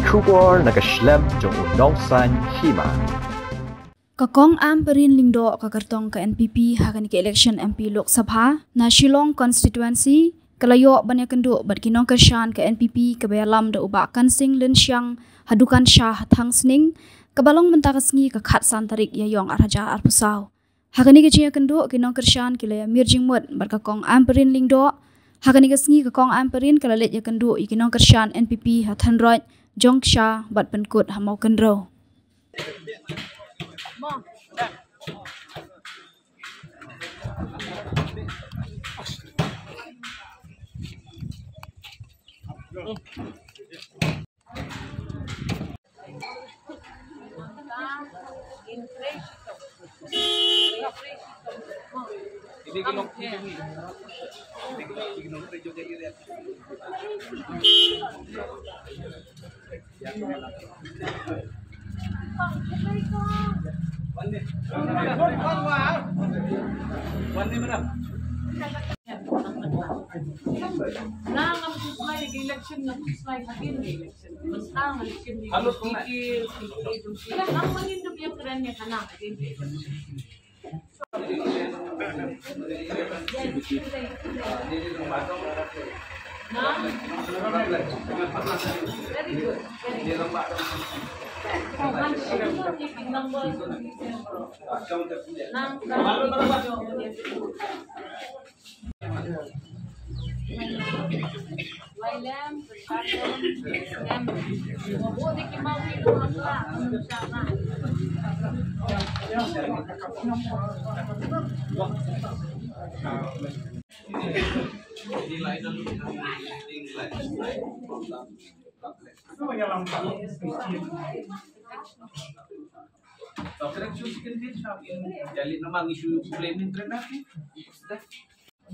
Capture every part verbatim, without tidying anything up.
Khubor na ka shlem jong u nongsan hima. Ka Kong Ampareen Lyngdoh ka kyrtong ka N P P ha kane ka election M P Lok Sabha na Shillong constituency ka la ïoh ban ïakynduh bad ki nongkyrshan ka N P P kaba ïalam da u Bah Kansing Lynshiang ha dukan sha ha Thangsning, kaba long mynta ka sngi ka khatsan tarik Ïaiong arhajar arphew saw. Ha kane ka jingïakynduh ki nongkyrshan ki la ïamir jingmut bad ka Kong Ampareen Lyngdoh. Ha kane ka sngi ka Kong Ampareen ka la leit ïakynduh ïa ki nongkyrshan N P P ha Thanroit jong Ksha bad pynkut ha Mawkynrew.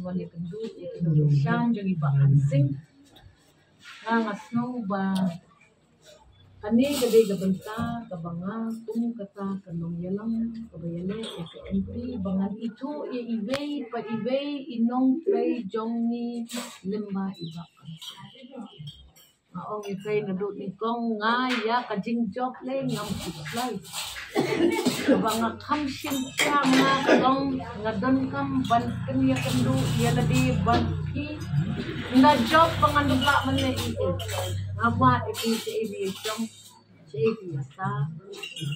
Wan ïakynduh ïa ki nongkyrshan jong i Bah Kansing. Nga nga sngew ba kane ka dei ka bynta kaba nga kum kata ka nongïalam kaba ïaleh ïa ka M P ba ngan ithuh ïa iwei pa iwei i nongtrei jong ngi lyngba i Bah Kansing. Nga ong ïa phi naduh nyngkong nga ïa ka jingjop lei ngam khuslai. Kaba nga kham shim ïa nga ka long nga donkam ban pynïakynduh ïa lade bad phi. Nga jop ba ngan duh lah mynne i i. Nga wad ïa phi shaei phi ïa jong shaei phi ïa sa.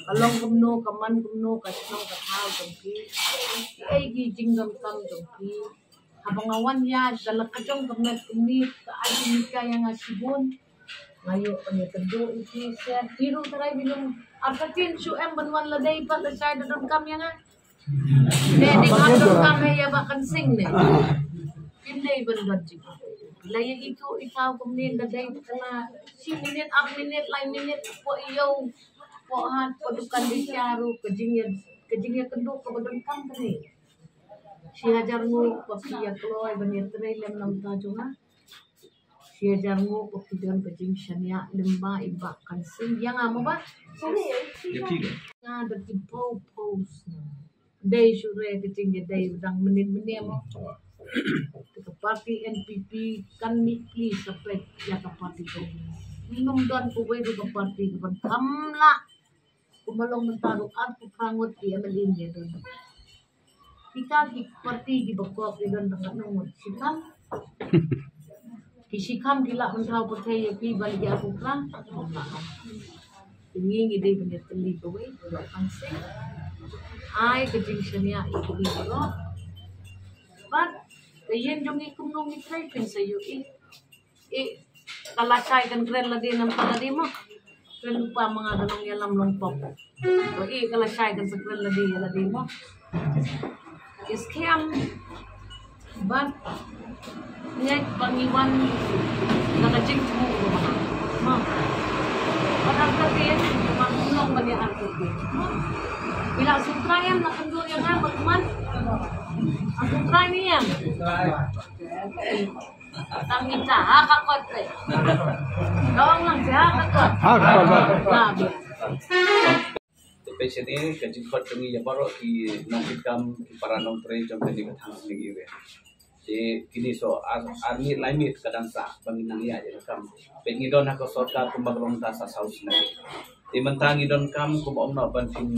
Ka long kumno ka man kumno ka shnong ka thaw jong phi. Shaei ki jingdonkam jong phi. Haba nga wan ïaid da la ka jong ka met kumne ka ai ïa nga shibun. Nga ïoh ban ïakynduh ïa phi shen. Phi ruh tharai phi long artatien shu em ban wan lade pat lashai da donkam ïa nga. Ne dei nga donkam ïa Bah Kansing ne. Phim dei ban don jingkhuslai. La ïa ithuh ithaw kumne da dei kane shi minit, ar minit, lai minit, poi ïew, poi hat, poi dukan, dei sha ruh ka jingïa, ka jingïakynduh kaba donkam kane. Shi hajar nguh ba phi ïa kloi ban ïatrei lem na bynta jong nga. Shi hajar nguh ba phi don ka jingshaniah lyngba i Bah Kansing ïa nga mo Bah. Ïa phi ka. Nga da ki phew phew snem. Dei shuh re ka jingïadei dang mynnin mynnin mo. Te ka party N P P kan mih pli sa peit ïa ka party Congress. Ngim don kawei ruh ka party kaban kham lah. Kumba long mynta ruh arphew phra ngut ki M L A ïa don. Kita ki party kiba kop ïa don tang katno ngut, shikham. Ki shikham ki lah ban thaw pyrthei ïa phi ban ïa arphew phra. Te ngi ngi dei ban ïatylli kawei, ïa Bah Kansing. Ai ka jingshaniah ïa kawei baroh. Bad ka ïing jong ngi kumno ngi trei phin sa ïohi. Eh, ka lashai kan kren lade namar lade mo. Kren lypa ma nga ka nongïalam long pop. Ko eh, ka lashai kan sa kren lade ïa lade mo. Ki skhem. Bad ngeit ba ngi wan na ka jingthmu ko ba. Mo. Bad ar ka phi, ma long ban ïa ar ka phi. Mo. Phi la sngewthuh ïa nga, la kynduh ïa nga bad man. Sngewthuh ïa nga. Tang ita ha ka kot te. Ka ong lang te ha ka kot. Ha ka kot. Te peit shane ka jingkhot jong ngi ïa baroh ki nongkitkam, ki para nongtrei jong kane ka Thangsning area. Te kine so ar, ar miet lai miet ka dang sah ba ngin nang ïaid ïa ka kam. Peit ngi don ha ka sorkar kumba ka long mynta sa saw snem. Te mynta ngi donkam kumba ong noh ban phin,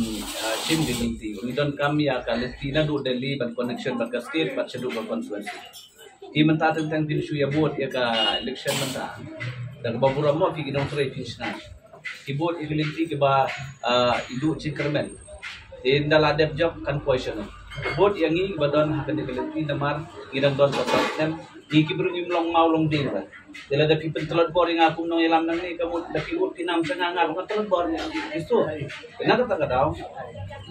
ah, shim ki lynti. Ngi donkam ïa ka lynti naduh Delhi ban connection bad ka state bad shaduh ka constituency. Te mynta teng teng phin shu ïa vote ïa ka election mynta. Da kaba burom mo phi ki nongtrei phin shna. Ki vote ïa ki lynti kiba, ah, i duh jingkyrmen. Te ynda la dep jop kan poi shano. Vote ïa ngi ba don ha kane ka lynti namar ngi dang don ka snem. Ngi ki briew ngim long maw long dieng ba. Te lada phi pyntlot bor ïa nga kum nongïalam nangne ka mut da phi vote phi nam sha nga, nga ruh ngan tlot bor ïa ngi. Isu. Te na kata ka daw.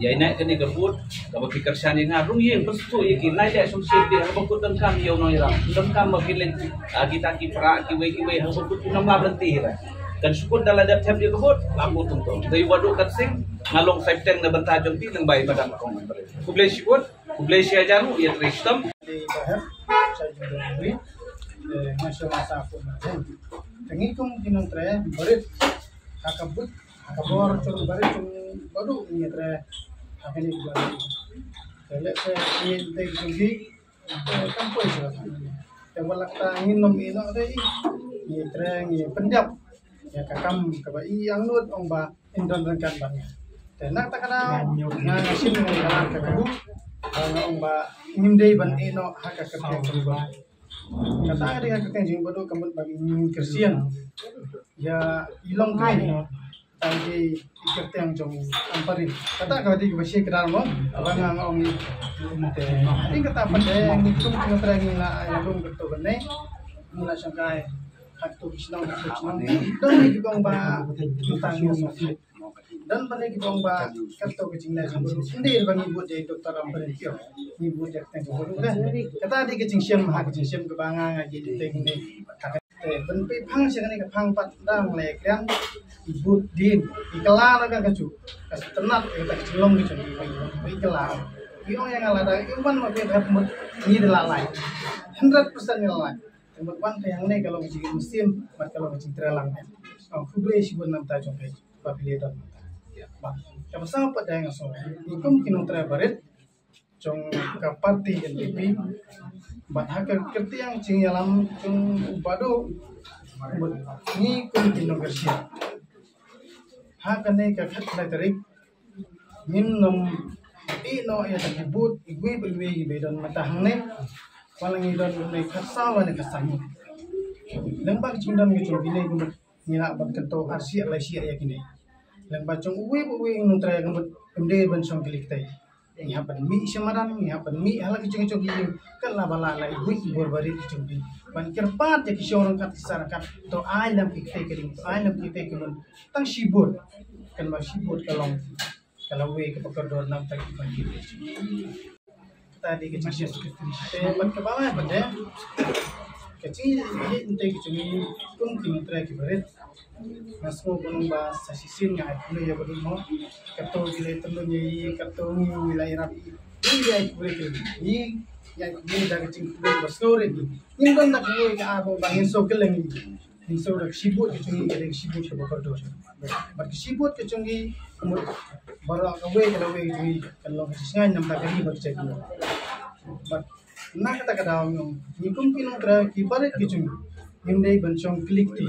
Ïa ine kane ka vote kaba phi kyrshan ïa nga rung ïing pynsuh ïa ki nai leh shong shit phi haba kut donkam ïa u nongïalam. Donkam ba phi leh, ah, kita ki pra kiwei kiwei haba kut phi nang lap lynti hi ba. Kan shu kut da la dep them ïa ka vote la kut tong tong. Dei ba duh kan sing nga long sai teng na bynta jong phi nang bai madan kong. Khublei shibun, khublei shi hajar ruh ïa trei shitom. Di baher sa jong dong ri. Eh, nga shu masa pun na. Te ngi kum ki nongtrei barit ha ka but ha ka bor jong barit jong ba duh ngi trei ha kane ka barit. Te lehse ngi te jong ki, eh, kam poi sha. Te ba lak ta ngin nym ïeh noh te ngi trei ngi pyndiap ïa ka kam kaba i angnud ong ba in don ryngkat bad nga. Te na kata ka daw nga nga shim nga ïalam ka kabu ba nga ong ba ngim dei ban ïeh noh ha ka kyrteng jong ba. Kata ka dei ka kyrteng jong ba duh ka mut ba ngin kyrshan ïa i long kai. Tang ki kyrteng jong Ampareen. Kata ka dei kaba shi kdar mo ba nga nga ong. Te hadien kata pat te ngi kum ki nongtrei ngi la ïalum kyrto kane. Ngi la shangkai ha kito ki shnong ha kito ki shnong. Don kiba ong ba tang ngi don ba ne kiba ong ba kyrto ka jingleh jong ba duh. Ngi dei ba ngi bud ïa i Doktor Ampareen Pure. Ngi bud ïa ka kyrteng jong ba duh. Kata dei ka jingshem ha ka jingshem kaba nga nga ïa kyrteng ne. Te ban pynphang sha kane ka phang pat dang leh kren i bud din i kylla na ka kajuh ka sngewtynnat ïa kata ka jinglong ka jong i kylla. I ong ïa nga lada i wan ma phi ka mut ngi da la lai. Hundred percent ngi la lai. Te mut wan ka hangne ka long ka jingmynsiem bad ka long ka jingtreilang. Khublei shibun na ka bynta jong phi ba phi leh don. Kaba saw pat dang nga sngew ngi kum ki nongtrei barit jong ka party N P P bad ha ka kyrteng jingïalam jong u Bah Duh, ngi kum ki nongkyrshan ha kane ka khatkhyndai tarik ngin nym ïeh noh ïa ka vote iwei pa iwei ba don mynta hangne. Wat la ngi don ne khatsaw ne khatsaw. Lem bad ka jingdon ka jong kine ka mut ngi lah ban kyntu ar shiah lai shiah ïa kine. Lem bad jong uwei pa uwei u nongtrei ka mut ym dei ban shong kylli ktai. Ngi hap ban mih sha madan, ngi hap ban mih ha la ki jong ki jong ki ïing. Kan la ba la la i buit i bor barit ki jong ki ban kyrpad ïa ki shong ryngkat ki sah ryngkat. To ai lem ki ktai ka ding, to ai lem ki ktai ka mun. Tang shibun kan ba shibun ka long ka lawei kaba kordor na ka bynta ki ban ki. Kata dei ka jingshim. Te bad kaba lai pat de ka jingïeit ïeit ïa ki jong ngi kum ki nongtrei ki barit. Nga sngew ba nang ba sa shisien nga ai khublei ïa ba dei mo. Kato ki la tynrong ïa i, kato ngi la ïarap i. Ngi ïa ai khublei ki ngi ïa ai khublei da ka jingkhublei ba sngewrit. Ngim don da kawei ka aba ba ngin sngewkylleng. Ngin sngewrit da ka shibun ka jong ngi ka dei ka shibun kaba kordor. Bad ka shibun ka jong ngi ka mut baroh kawei ka lawei ka jong ngi kan long ka jingshngaiñ namar ka ri bad ka jaitbynriew. Bad na kata ka daw ngi kum ki nongtrei ki barit ki jong ngi ngim dei ban shong kylli kti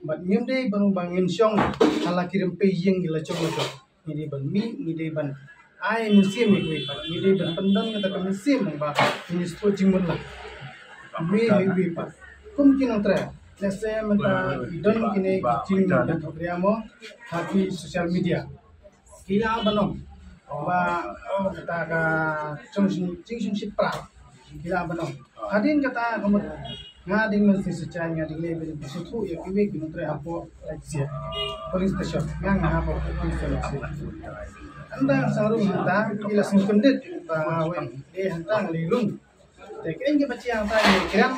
bad ngim dei ban ba ngin shong ha la ki rympei ïing ki la jong la jong. Ngi dei ban mih, ngi dei ban ai mynsiem ïa kiwei pat, ngi dei ban pyndon kata ka mynsiem ba ngi sngewthuh jingmut la iwei pa iwei pat. Kum ki nongtrei lehse mynta ki don kine ki jingmut ka thok ria mo ha ki social media. Ki la ban ong ba, oh, kata ka jingshongshit pra. Ki la ban ong hadien kata ka mut nga dang mynsiem shisha, nga dang leh ban sngewthuh ïa kiwei ki nongtrei hapoh Laitsiet police station. Nga nga hapoh police station Laitsiet. Ynda nga sa rung hangta ki la sngewkyndit ba wei, eh, hangta nga leit rung. Te kein kiba jia hangta ngi kren,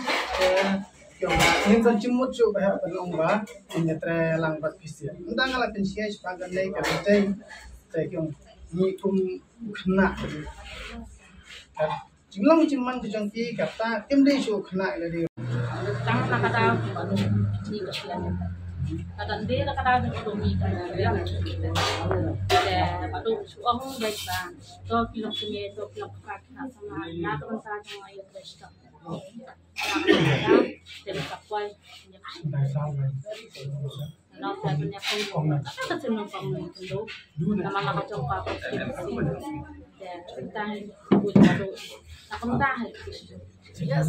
eh, ki ong ba ngin sa jingmut shuh ba hap ban ong ba ngin ïatrei lang bad phi sha. Ynda nga la pynshitom shaphang kane ka lynti te ki ong ngi kum khynnah. Jinglong jingman ka jong ki kata kim dei shuh khynnah ïa lade. Tang na ka daw ni ka sha. Ka dang dei na ka daw ni ka dong ni ka. Te ka dong shu ong dei ba to ki long kine, to ki long kpa, khynnah samla na ka bynta jong ngi ïa ka dei sha. Yes.